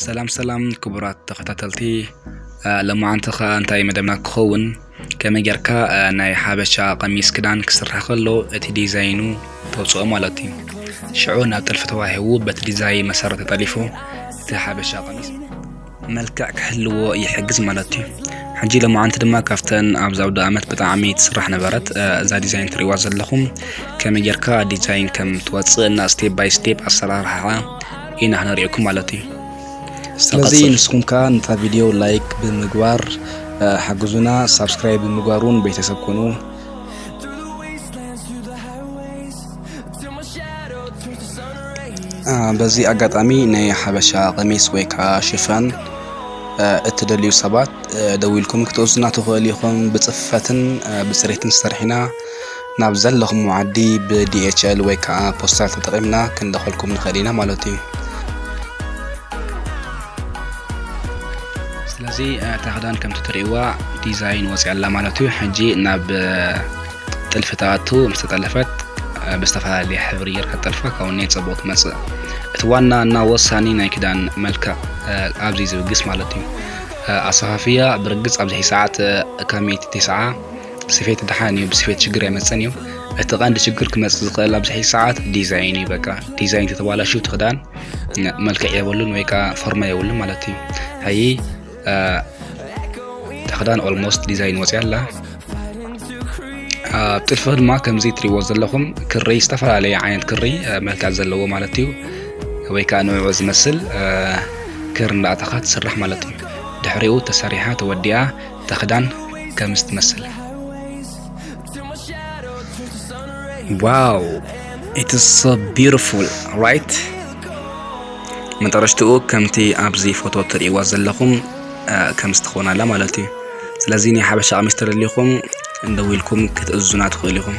ሰላም ሰላም ክቡራት ተኸታተልቲ፣ ሎማዓንቲ ኸኣ እንታይ መደብና ክኸውን፣ ከመይ ጌርካ ናይ ሓበሻ ቀሚስ ክዳን ክስራሕ ከሎ እቲ ዲዛይኑ ተውፅኦ ማለት እዩ። ሽዑ ናብ ጥልፊ ተዋሂቡ በቲ ዲዛይን መሰረት ተጠሊፉ እቲ ሓበሻ ቀሚስ መልክዕ ክህልዎ ይሕግዝ ማለት እዩ። ሕጂ ሎማዓንቲ ድማ ካብተን ኣብዚ ኣውደ ኣመት ብጣዕሚ ትስራሕ ነበረት እዛ ዲዛይን ትሪእዋ ዘለኹም፣ ከመይ ጌርካ ዲዛይን ከም ትወፅእ እና ስቴፕ ባይ ስቴፕ ኣሰራርሓ ኢና ክነርእየኩም ማለት እዩ። ስለዚ ንስኹም ከኣ ነታ ቪድዮ ላይክ ብምግባር ሓግዙና፣ ሳብስክራይብ ብምግባር እውን ቤተሰብ ኩኑ። በዚ ኣጋጣሚ ናይ ሓበሻ ቀሚስ ወይ ከዓ ሽፈን እትደልዩ ሰባት ደዊልኩም ክትእዙና ትኽእሉ ኢኹም። ብፅፈትን ብፅሬትን ሰርሒና ናብ ዘለኹም ዓዲ ብ D H L ወይ ከዓ ፖስታል ተጠቒምና ክንልኸልኩም ንኽእል ኢና ማለት እዩ። ስለዚ እታ ክዳን ከምቲ ትርእይዋ ዲዛይን ወፂኣ ኣላ ማለት እዩ። ሕጂ ናብ ጥልፊ ተኣቱ ምስ ተጠለፈት ብዝተፈላለየ ሕብሪ ጌርካ ትጠልፋ ካብኡ ናይ ፅቡቕ ትመፅእ። እቲ ዋና እና ወሳኒ ናይ ክዳን መልክዕ ኣብዚ ዝብግስ ማለት እዩ። ኣሰፋፍያ ብርግፅ ኣብዚ ሰዓት ካብ ሚእቲ ተስዓ ስፌት ደሓን እዩ፣ ብስፌት ሽግር ኣይመፅን እዩ። እቲ ቀንዲ ሽግር ክመፅእ ዝኽእል ኣብዚ ሰዓት ዲዛይን እዩ። በቃ ዲዛይን ተተባላሽው እቲ ክዳን መልክዕ የብሉን ወይ ከዓ ፎርማ የብሉን ማለት እዩ። ሕጂ እታ ክዳን ኦልሞስት ዲዛይን ወፂኣ ኣላ። ኣብ ጥልፊ ድማ ከምዚ ትሪእዎ ዘለኹም ክሪ ዝተፈላለየ ዓይነት ክሪ መልክዕ ዘለዎ ማለት እዩ። ወይ ከዓ ንዕኡ ዝመስል ክሪ እንዳእተኻ ትስራሕ ማለት እዩ። ድሕሪኡ ተሰሪሓ ተወዲኣ እታ ክዳን ከምዚ ትመስል። Wow, it is so beautiful, right? መጠረሽትኡ ከምቲ ኣብዚ ፎቶ ትርእይዋ ዘለኹም ከምዚ ትኸውን ኣላ ማለት እዩ። ስለዚ ናይ ሓበሻ ቀሚስ ተደሊኹም እንደዊልኩም ክትእዙና ትኽእሉ ኢኹም።